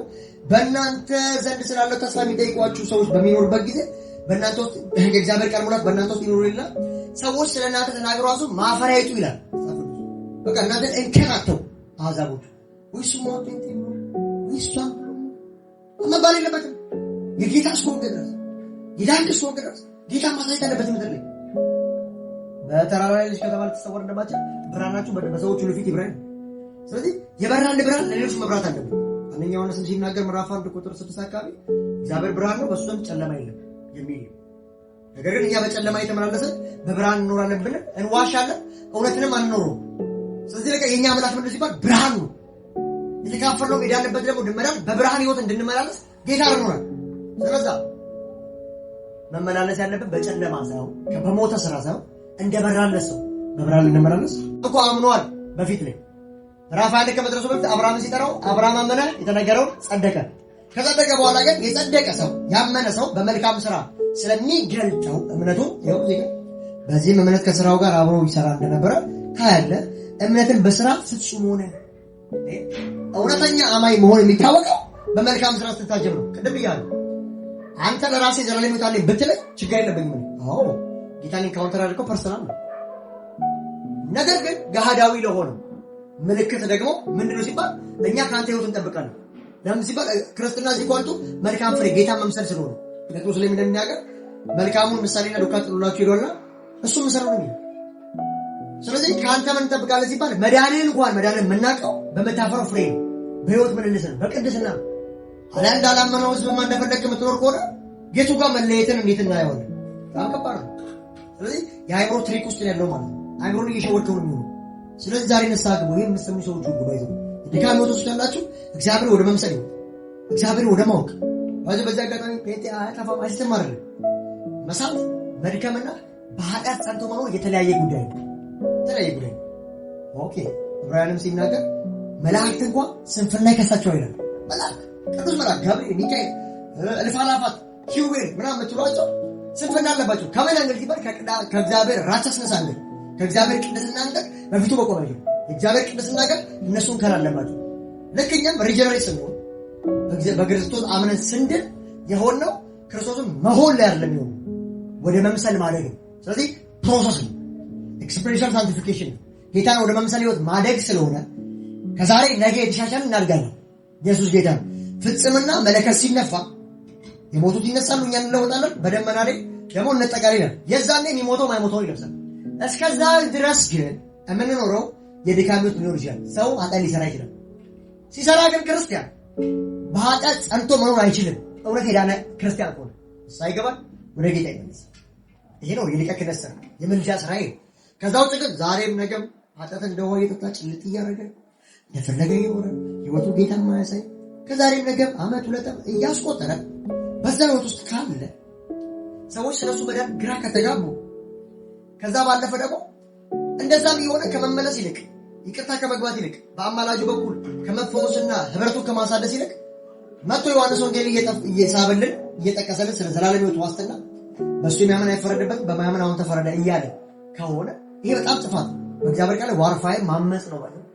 በእናንተ ዘንድ ስላለው ተስፋ የሚጠይቋችሁ ሰዎች በሚኖሩበት ጊዜ በእናንተ ውስጥ የእግዚአብሔር ቃል ሙላት በእናንተ ውስጥ ይኖሩ ይላል። ሰዎች ስለ እናንተ ተናግረው ራሱ ማፈሪያ ይጡ ይላል። በቃ እናንተን እንከን አተው አሕዛቦቹ ወይ እሱማ ጴንጤ ነው ወይ እሷ መባል የለበትም። የጌታ እስከሆንክ ድረስ የዳንክ እስከሆንክ ድረስ ጌታ ማሳየት አለበት ምድር ላይ። በተራራ ላይ ልጅ ከተማ ልትሰወር እንደማትችል ብርሃናችሁ በሰዎች ሁሉ ፊት ይብራ። ስለዚህ የበራን ብርሃን ለሌሎች መብራት አለበት። አንደኛ ዮሐንስም ሲናገር ምዕራፍ 1 ቁጥር 6 አካባቢ እግዚአብሔር ብርሃን ነው፣ በእሱ ዘንድ ጨለማ የለም የሚል ነው። ነገር ግን እኛ በጨለማ የተመላለስን በብርሃን እንኖራለን ብለን እንዋሻለን፣ እውነትንም አንኖረውም። ስለዚህ ለካ የኛ አምላክ ምንድን ሲባል ብርሃን ነው። የተካፈልነው የዳንበት ደግሞ እንድንመላለስ በብርሃን ህይወት እንድንመላለስ ጌታ አድርጎናል። ስለዛ መመላለስ ያለብን በጨለማ ሳይሆን በሞተ ስራ ሳይሆን እንደበራለት ሰው በብርሃን ልንመላለስ እኮ አምኗል። በፊት ላይ ምዕራፍ 1 ከመድረሱ በፊት አብርሃምን ሲጠራው አብርሃም አመነ፣ የተነገረውን ጸደቀ። ከጸደቀ በኋላ ግን የጸደቀ ሰው ያመነ ሰው በመልካም ስራ ስለሚገልጠው እምነቱ ይኸው እዚህ ጋር በዚህም እምነት ከስራው ጋር አብሮ ይሰራ እንደነበረ ታያለህ። እምነትን በስራ ፍጹም ሆነ። እውነተኛ አማኝ መሆን የሚታወቀው በመልካም ስራ ስትታጀብ ነው። ቅድም ብያለሁ። አንተ ለራሴ ዘላለም ሕይወት አለኝ ብትለኝ ችግር የለብኝም። አዎ ጌታን encounter አድርገው personal ነው። ነገር ግን ገሃዳዊ ለሆነው ምልክት ደግሞ ምንድነው ሲባል እኛ ከአንተ ሕይወት እንጠብቃለን። ለምን ሲባል ክርስትና እዚህ ኳልቱ መልካም ፍሬ ጌታ መምሰል ስለሆነ ጴጥሮስ ላይ እንደሚናገር መልካሙን ምሳሌና ዱካ ጥሎላችሁ ሄዷልና እሱ ምሰለው ነው። ስለዚህ ከአንተ ምን እንጠብቃለን ሲባል መዳንን እንኳን መዳንን የምናውቀው በምታፈራው ፍሬ ነው፣ በህይወት ምልልስ ነው፣ በቅድስና ነው። አሊያ እንዳላመነው ህዝብ እንደፈለክ የምትኖር ከሆነ ጌቱ ጋር መለየትን እንዴት እናየዋለን? በጣም ከባድ ነው። ስለዚህ የአእምሮ trick ውስጥ ያለው ማለት ነው። አእምሮን እየሸወድከው ነው የሚሆነው። ስለዚህ ዛሬ ንስሐ ግቡ። ይሄን የምትሰሙ ሰዎች ሁሉ ባይዘው ድካም ህይወት ውስጥ ያላችሁ እግዚአብሔር ወደ መምሰል ይሁን፣ እግዚአብሔር ወደ ማወቅ ባይዘው። በዚህ አጋጣሚ ጴንጤ አያጠፋም አይስትም አይደለም። መሳት መድከምና በኃጢአት ጸንቶ መኖር የተለያየ ጉዳይ ነው። የተለያየ ጉዳይ ነው። okay ዕብራውያንም ሲናገር መላእክት እንኳን ስንፍና ይከሳቸዋል ይላል። መልአክ ቅዱስ መልአክ ገብርኤል፣ ሚካኤል፣ እልፍ አእላፋት ኪሩቤል ምናምን የምትሏቸው ስንፍና አለባቸው። ከምን angle ሲባል ከእግዚአብሔር righteousness angle፣ ከእግዚአብሔር ቅድስና angle በፊቱ መቆም አይችሉም። የእግዚአብሔር ቅድስና ጋር እነሱን እንከን አለባቸው። ልክ እኛም regenerate ስንሆን በክርስቶስ አምነን ስንድን የሆነው ክርስቶስን መሆን ላይ አይደለም የሚሆነው ወደ መምሰል ማደግ ነው። ስለዚህ process ነው፣ experiential sanctification ነው። ጌታን ወደ መምሰል ህይወት ማደግ ስለሆነ ከዛሬ ነገ የተሻሻልን እናድጋለን። ኢየሱስ ጌታ ነው። ፍጽምና መለከት ሲነፋ የሞቱት ይነሳሉ፣ እኛ እንለወጣለን። በደመና ላይ ደግሞ እንጠቃለን ይላል። የዛኔ የሚሞተው ማይሞተው ይለብሳል። እስከዛ ድረስ ግን የምንኖረው የድካም ህይወት ሊኖር ይችላል። ሰው ኃጢአት ሊሰራ ይችላል። ሲሰራ ግን ክርስቲያን በኃጢአት ጸንቶ መኖር አይችልም። እውነት የዳነ ክርስቲያን ከሆነ ሳይገባል ወደ ጌታ ይመለሳል። ይሄ ነው የሊቀ ክህነት ስራ፣ የምልጃ ስራ ይሄ። ከዛ ውጭ ግን ዛሬም ነገም ኃጢአትን እንደ ውሃ እየጠጣ ጭልጥ እያደረገ እንደፈለገ እየኖረ ህይወቱ ጌታ የማያሳይ ከዛሬም ነገም ዓመት ሁለት ዓመት እያስቆጠረ በዛ ህይወት ውስጥ ካለ ሰዎች ስለሱ መዳን ግራ ከተጋቡ ከዛ ባለፈ ደግሞ እንደዛም የሆነ ከመመለስ ይልቅ ይቅርታ ከመግባት ይልቅ በአማላጁ በኩል ከመፈወስና ህብረቱን ከማሳደስ ይልቅ መጥቶ ዮሐንስ ወንጌል እየሳበልን እየጠቀሰልን ስለ ዘላለም ህይወት ዋስትና በእሱ የሚያምን አይፈረድበትም በማያምን አሁን ተፈረደ እያለ ከሆነ ይሄ በጣም ጥፋት ነው። በእግዚአብሔር ቃል warfare ማመጽ ነው ማለት ነው።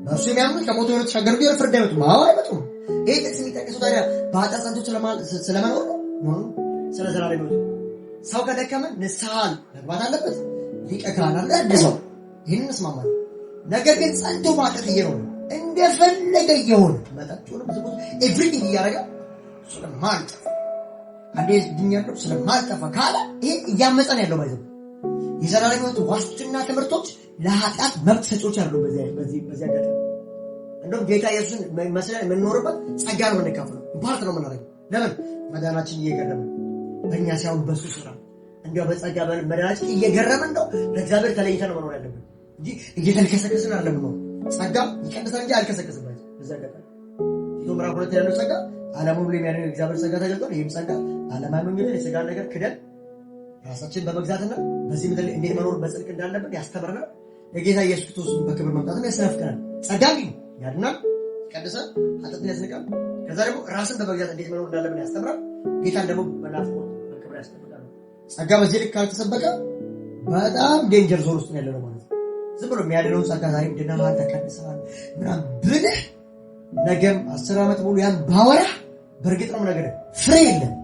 በእርሱ የሚያምኑት ከሞት ወደ ተሻገሩ ቢሆን ፍርድ አይመጡም። አዎ አይመጡም። ይሄ ጥቅስ የሚጠቀሰው ታዲያ በኃጢአት ጸንቶ ስለመኖር ነው? no፣ ስለ ዘላለም ህይወት። ሰው ከደከመ ንስሐ መግባት አለበት። ሊቀ ካህን አለ ያድሰው። ይህንን እንስማማለን። ነገር ግን ጸንቶ በኃጢአት እየኖረ እንደፈለገ እየሆነ መጠጡንም ዝሙት everything እያደረገ ስለማልጠፋ አንዴ ድኛለሁ ስለማልጠፋ ካለ ይሄ እያመፀ ነው ያለው። ባይዘው የዘላለም ህይወት ዋስትና ትምህርቶች ለኃጢአት መብት ሰጪዎች አይደሉም። በዚህ አጋጣሚ እንደውም ጌታ ኢየሱስን መስለን የምንኖርበት ጸጋ ነው የምንካፈለው፣ part ነው የምናደርገው። ለምን መዳናችን እየገረመን በእኛ ሳይሆን በሱ ስራ እንዲያው በጸጋ መዳናችን እየገረመን እንደው ለእግዚአብሔር ተለይተን መኖር ያለብን እንጂ እየተልከሰከስን አይደለም ነው። ጸጋ ይቀድሳል እንጂ አልከሰከስም። በዚህ አጋጣሚ ቲቶ ምዕራፍ 2 ያለው ጸጋ ዓለሙን ሁሉ የሚያድነው የእግዚአብሔር ጸጋ ተገልጧል። ይህም ጸጋ ዓለማዊ ምኞትን የሥጋን ነገር ክደን ራሳችን በመግዛትና በዚህ ምድር ላይ እንዴት መኖር በጽድቅ እንዳለብን ያስተምረናል። የጌታ ኢየሱስ ክርስቶስ በክብር መምጣትም ያስናፍቀናል። ጸጋ እንዲህ ነው፣ ያድናል፣ ይቀድሳል፣ ኃጢአትን ያስንቃል። ከዛ ደግሞ ራስን በመግዛት እንዴት መኖር እንዳለብን ያስተምራል። ጌታን ደግሞ በናፍቆት በክብር ያስጠብቃል። ጸጋ በዚህ ልክ ካልተሰበከ በጣም danger zone ውስጥ ያለ ነው ማለት ነው። ዝም ብሎ የሚያድነውን ጸጋ ዛሬም ድነሃል፣ ተቀድሰሃል ምናምን ብልህ ነገም 10 ዓመት ሙሉ ያን ባወራ በእርግጥ ነው ነገር ፍሬ የለም።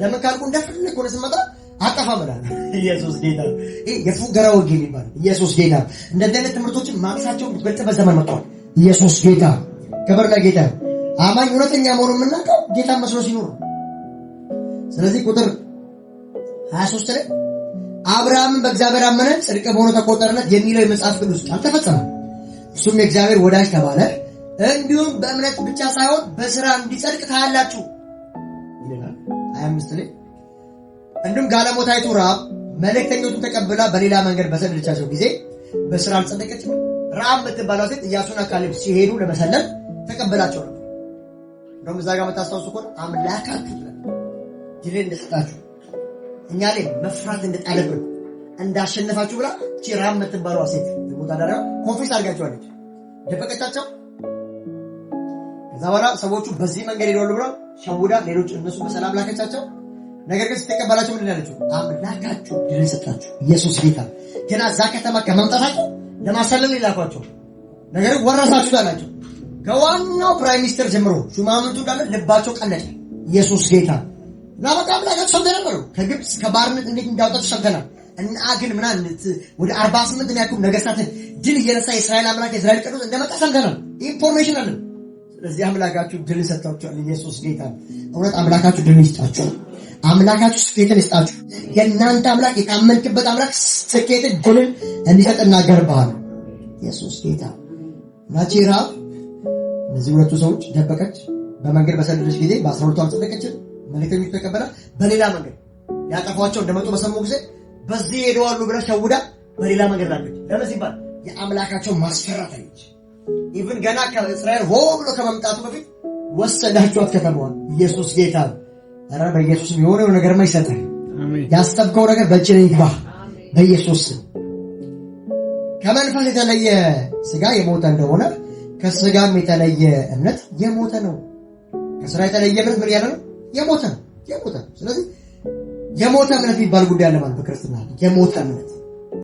ለምን ካልኩ እንደፈለግ ሆነ ስመጣ አጠፋም እላለሁ። ኢየሱስ ጌታ ነው። ይሄ የፉገራ ወንጌል ይባላል። ኢየሱስ ጌታ ነው። እንደዚህ አይነት ትምህርቶችን ማቅሳቸው የምትበልጥበት ዘመን መጥቷል። ኢየሱስ ጌታ፣ ክብር ለጌታ። አማኝ እውነተኛ መሆኑን የምናውቀው ጌታ መስሎ ሲኖር ነው። ስለዚህ ቁጥር 23 ላይ አብርሃምን በእግዚአብሔር አመነ ጽድቅ ሆኖ ተቆጠረለት የሚለው የመጽሐፍ ቅዱስ ቃል ተፈጸመ። እሱም የእግዚአብሔር ወዳጅ ተባለ። እንዲሁም በእምነት ብቻ ሳይሆን በስራ እንዲጸድቅ ታያላችሁ ይለናል። 25 ላይ እንዲሁም ጋለሞታይቱ ረዓብ መልእክተኞቹን ተቀብላ በሌላ መንገድ በሰደደቻቸው ጊዜ በስራ አልጸደቀችም። ረዓብ የምትባለው ሴት ኢያሱና ካሌብ ሲሄዱ ለመሰለል ተቀበላቸው ነበር። እንደውም እዛ ጋር የምታስታውሱ ከሆነ አምላካችሁ ድልን እንደሰጣችሁ እኛ ላይ መፍራት እንደጣለብን እንዳሸነፋችሁ ብላ እቺ ረዓብ የምትባለዋ ሴት ቦታ ዳሪያ confess አድርጋቸዋለች። ደበቀቻቸው። ከዛ በኋላ ሰዎቹ በዚህ መንገድ ሄደዋሉ ብላ ሸውዳ ሌሎች እነሱ በሰላም ላከቻቸው። ነገር ግን ስትቀበላቸው ምንድን ያለችው? አምላካችሁ ድልን ሰጣችሁ። ኢየሱስ ጌታ። ገና እዛ ከተማ ከመምጣታቸው ለማሰለል ይላኳቸው። ነገር ግን ወረሳችሁ አላቸው። ከዋናው prime minister ጀምሮ ሹማምንቱ እንዳለ ልባቸው ቀለጠ። ኢየሱስ ጌታ እና በቃ አምላካችሁ ሰምተን ነበር። ከግብፅ ከባርነት እንዴት እንዳወጣችሁ ሰምተናል። እና ግን ምናምን ወደ 48 የሚያክሉ ነገስታትን ድል እየነሳ የእስራኤል አምላክ የእስራኤል ቅዱስ እንደመጣ ሰምተናል። Information አለን። ስለዚህ አምላካችሁ ድል ሰጥቷችኋል። ኢየሱስ ጌታ። እውነት አምላካችሁ ድል ይስጣችሁ። አምላካችሁ ስኬትን ይስጣችሁ። የእናንተ አምላክ የታመንክበት አምላክ ስኬትን፣ ድልን እንዲሰጥ እናገርብሃለሁ። ኢየሱስ ጌታ። ናቺ ረዓብ እነዚህ ሁለቱ ሰዎች ደበቀች። በመንገድ በሰደደች ጊዜ በ12ቱ አልጸደቀችም። መልእክተኞቹ ተቀበላ። በሌላ መንገድ ያጠፏቸው እንደመጡ በሰሙ ጊዜ በዚህ ሄደዋሉ ብላ ሸውዳ በሌላ መንገድ ላከች። ለምን ሲባል የአምላካቸው ማስፈራት አየች። Even ገና ከእስራኤል ሆ ብሎ ከመምጣቱ በፊት ወሰዳችኋት ከተማዋን። ኢየሱስ ጌታ። ኧረ በኢየሱስም የሆነ ነገርማ ይሰጥህ። ያሰብከው ነገር በእጅህ ይግባ በኢየሱስ ስም። ከመንፈስ የተለየ ስጋ የሞተ እንደሆነ ከስጋም የተለየ እምነት የሞተ ነው። ከስራ የተለየ እምነት ምን ያለ ነው? የሞተ ነው። የሞተ ነው። ስለዚህ የሞተ እምነት የሚባል ጉዳይ አለ ማለት በክርስትና የሞተ እምነት